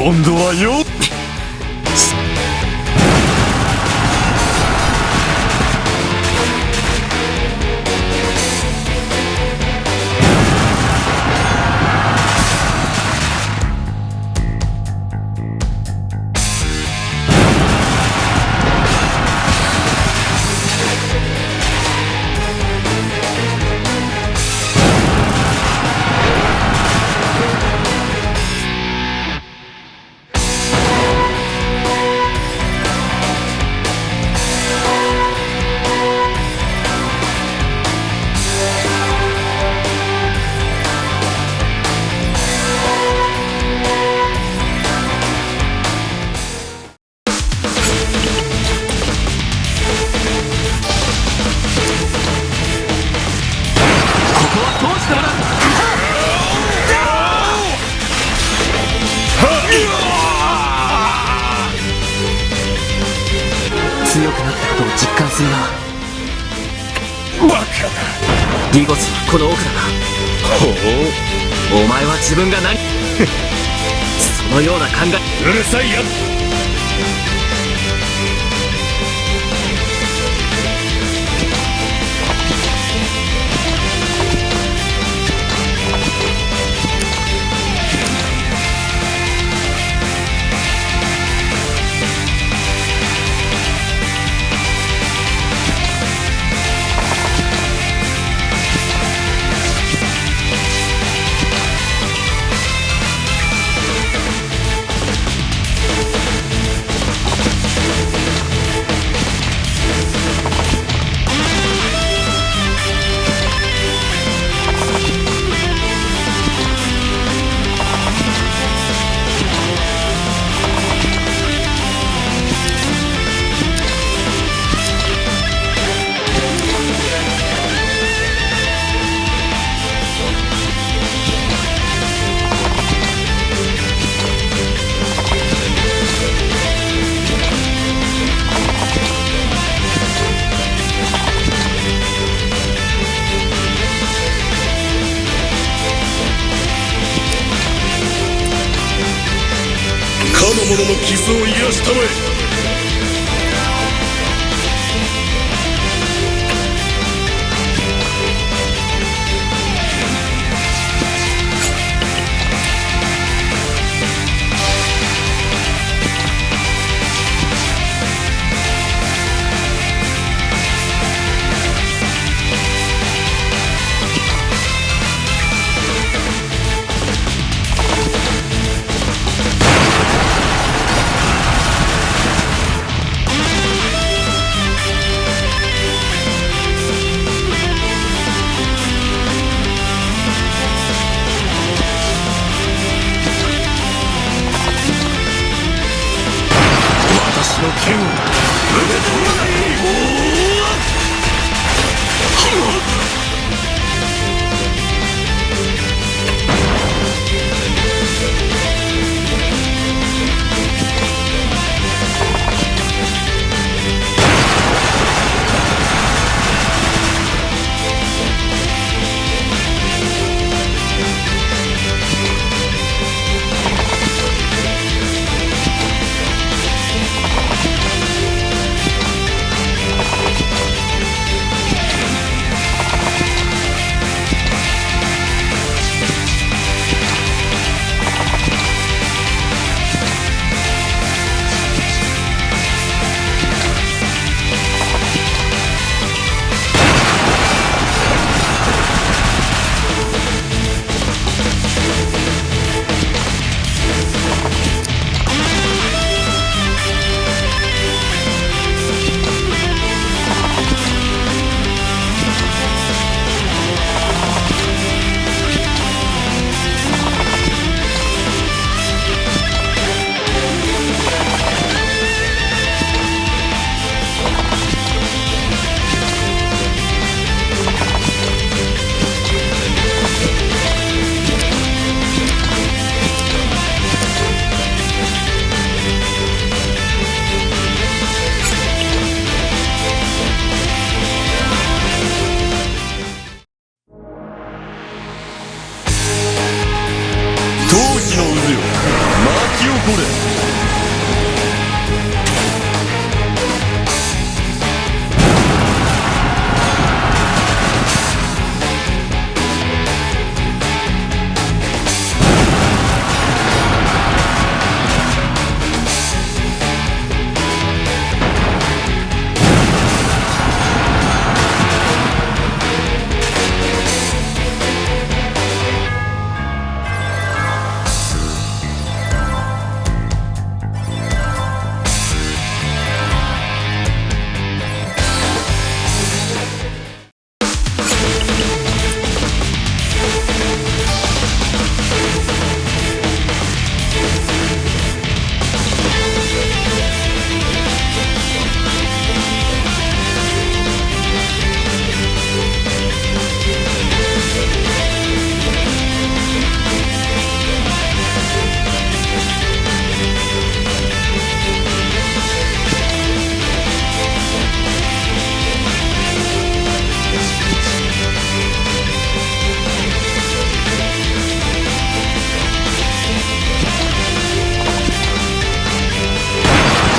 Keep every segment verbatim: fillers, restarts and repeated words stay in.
今度はよ。ここは当時からだ。強くなったことを実感するな。バカだ。ディゴスはこの奥だな。ほう。お前は自分が何、そのような考え。うるさいやつ。かの者の傷を癒したまえ。これ。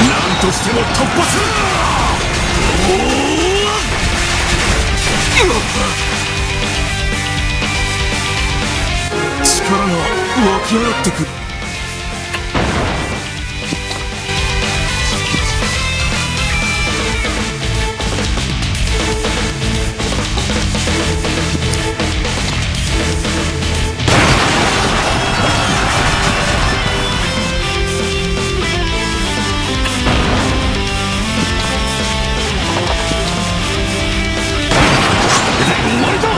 なんとしても突破する！力が湧き上がってくる。 終わりだ！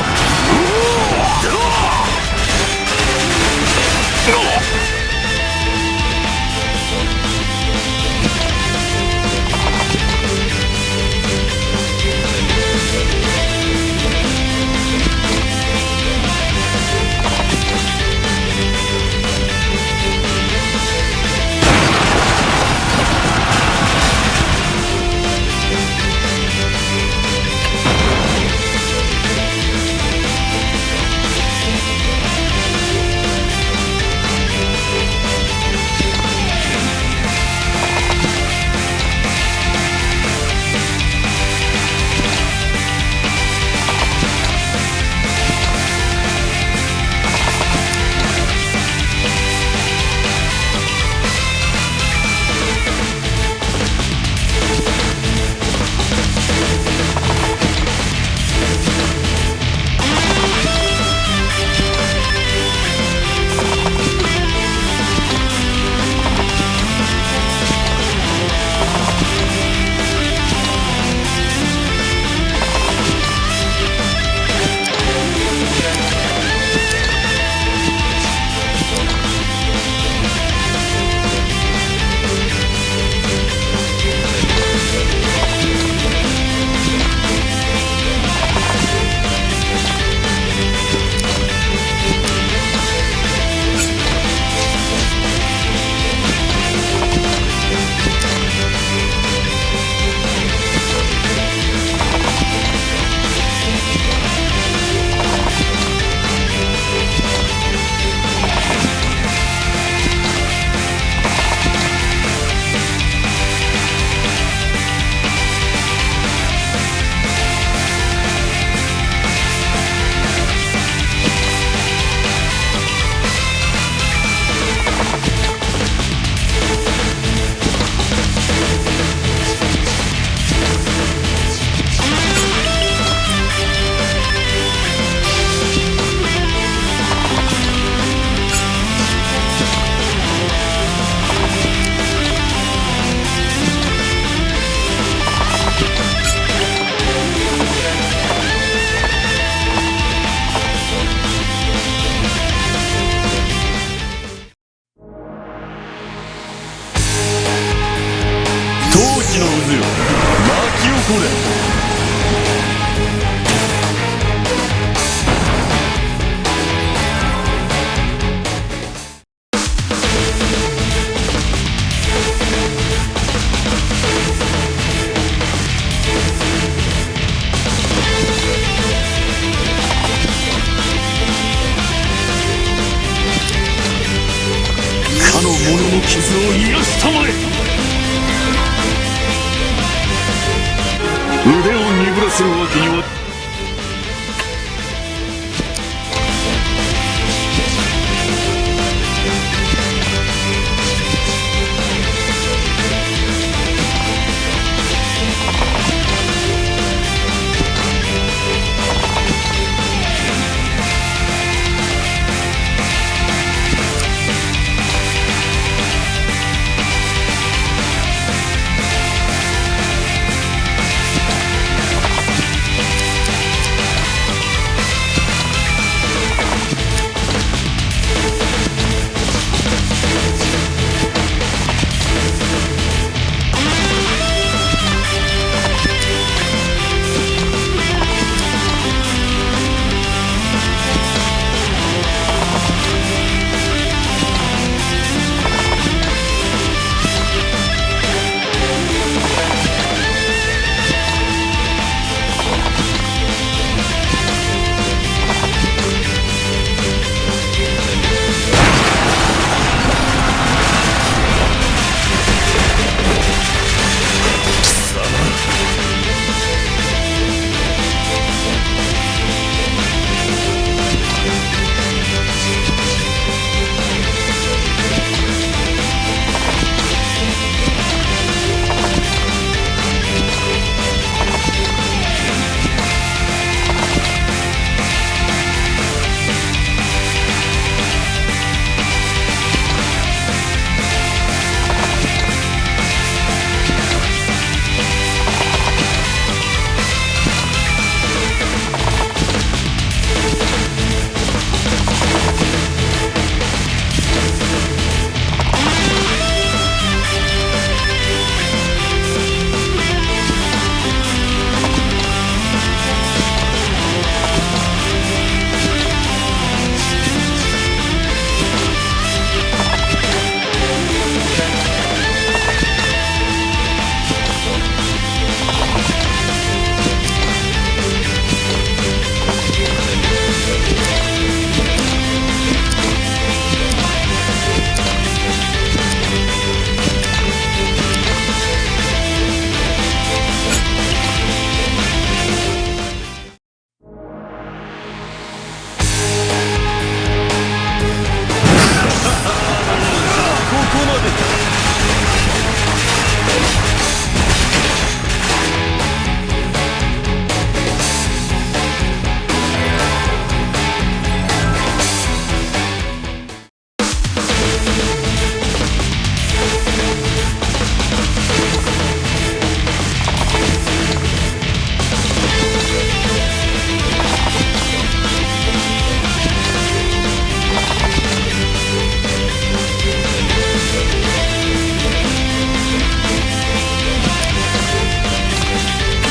を癒したまえ。腕を鈍らせるわけには。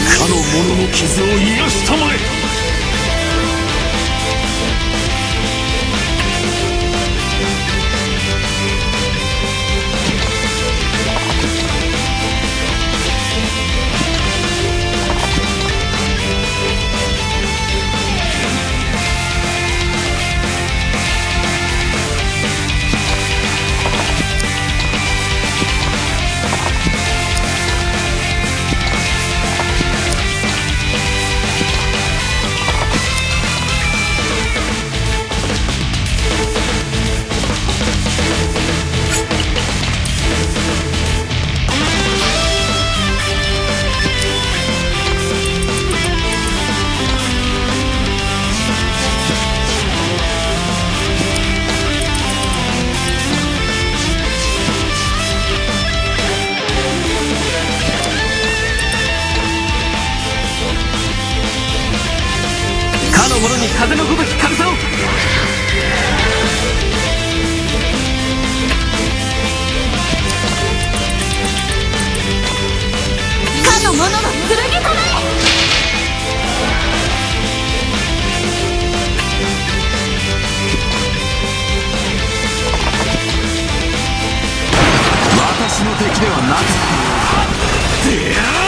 かの者の傷を癒したまえ。かの者に風の吹雪かぶさを。かの者の剣となれ。私の敵ではなくてよい。